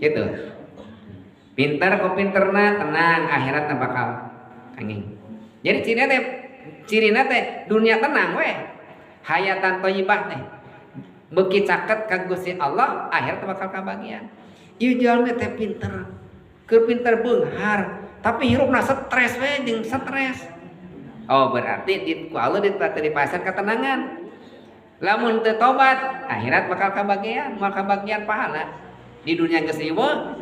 Gitu. Pinter ku pinterna tenang, akhiratna bakal kenging. Jadi cirina teh dunia tenang weh. Hayatan thayyibah teh. Beuki caket ka Gusti Allah, akhirat bakal kabagian. Ieu jalmi teh pinter. Keur pinter beunghar, tapi hirupna stres we jeung stres. Oh, berarti di ku Allah dipasang ketenangan. Lamun teu tobat, akhirat bakal kabagian, moal kabagian pahala. Di dunia geus riweuh.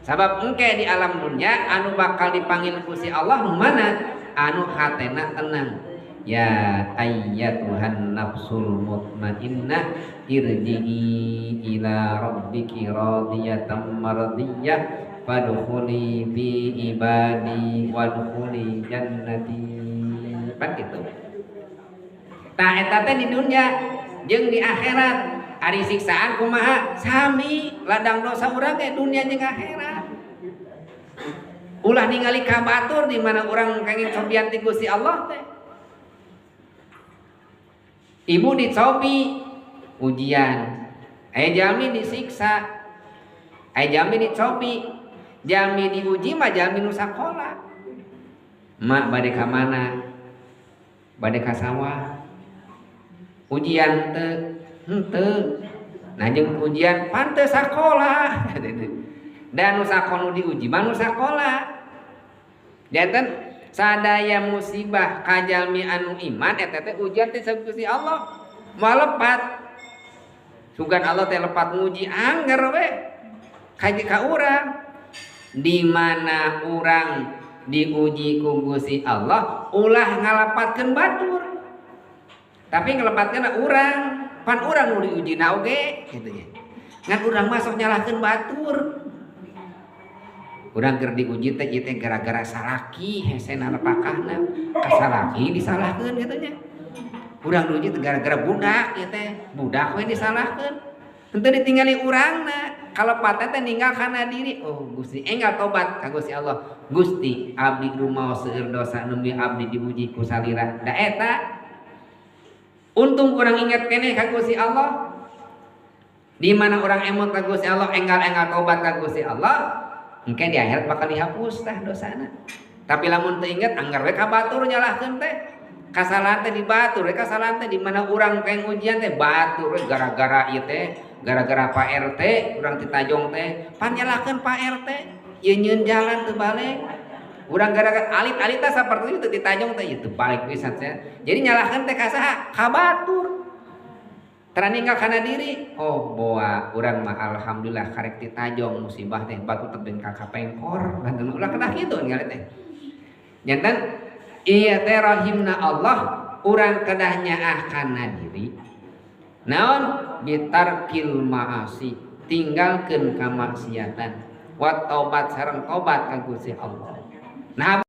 Sabab engke di alam dunia anu bakal dipanggil ku si Allah nu mana? Anu hatena tenang. Ya ayyatuhan nafsul mutmainnah irji'i ila rabbiki radiyatan mardiyah fadkhuli fi ibadi wadkhuli jannati. Kan gitu. Tah, eta teh di dunia jeung di akhirat. Ari siksaan kumaha? Sami ladang dosa urang ge dunia jeung akhirat. Ulah ningali ka batur di mana urang kenging cobian ti Gusti Allah teh. Ibu dicobi ujian, aya jalmi disiksa, aya jalmi dicobi, jalmi diuji mah jalmi nu sakola. Mak bade ka mana? Bade ka sawah. Ujian teu? Henteu. Nah, jeung ujian pan teu sakola. Dan nu sakola nu diuji mah nu sakola. Janten sadaya musibah ka jalmi anu iman eta teh ujian teh Gusti Allah. Moal lepat. Sugan Allah teh lepat nguji, angger we ka urang. Di mana urang diuji ku Gusti Allah, ulah ngalepatkeun batur. Tapi ngalepatkeun urang, pan urang nu diuji na oge kitu nya. Ngan urang mah sok nyalahkeun batur. Urang keur diuji teh, ieu teh gara-gara salaki hesena napakahna, ka salaki disalahkeun kitu nya. Urang diuji teh gara-gara budak ieu teh, budak we disalahkeun. Henteu ditinggali urangna, kalepatna teh ninggal kana diri. Oh Gusti, enggal tobat ka Gusti Allah. Gusti, abdi rumaos seueur dosa, nembe abdi diuji ku salira. Da eta untung urang inget keneh ka Gusti Allah. Di mana urang emot ka Gusti Allah, enggal-enggal tobat ka Gusti Allah, engke di akhirat bakal dihapus tah dosana. Tapi lamun teu inget, anggar we ka batur nyalahkeun teh. Kasalahan teh di batur we, kasalahan teh di mana urang keng ujian teh batur we, gara-gara ieu teh, gara-gara Pak RT urang ti Tajong teh, pan nyalahkeun Pak RT, ieu nyieun jalan teu balik. Urang gara-gara alit-alit teh saperti itu ti Tajong teh, ieu teu balik pisan teh. Jadi nyalahkeun teh ka saha? Ka batur. Tara ninggal kana diri. Oh, boa urang mah alhamdulillah karek ti Tajong musibah teh batur tebing ka kapengkor. Ulah kedah kitu ningali teh. Janten iya teh rahimna Allah, urang kedah nyaah kana diri. Naon? Bitarkil ma'asi, tinggalkeun kamaksiatan. Wa taubat sareng tobat ka Gusti Allah. Nah.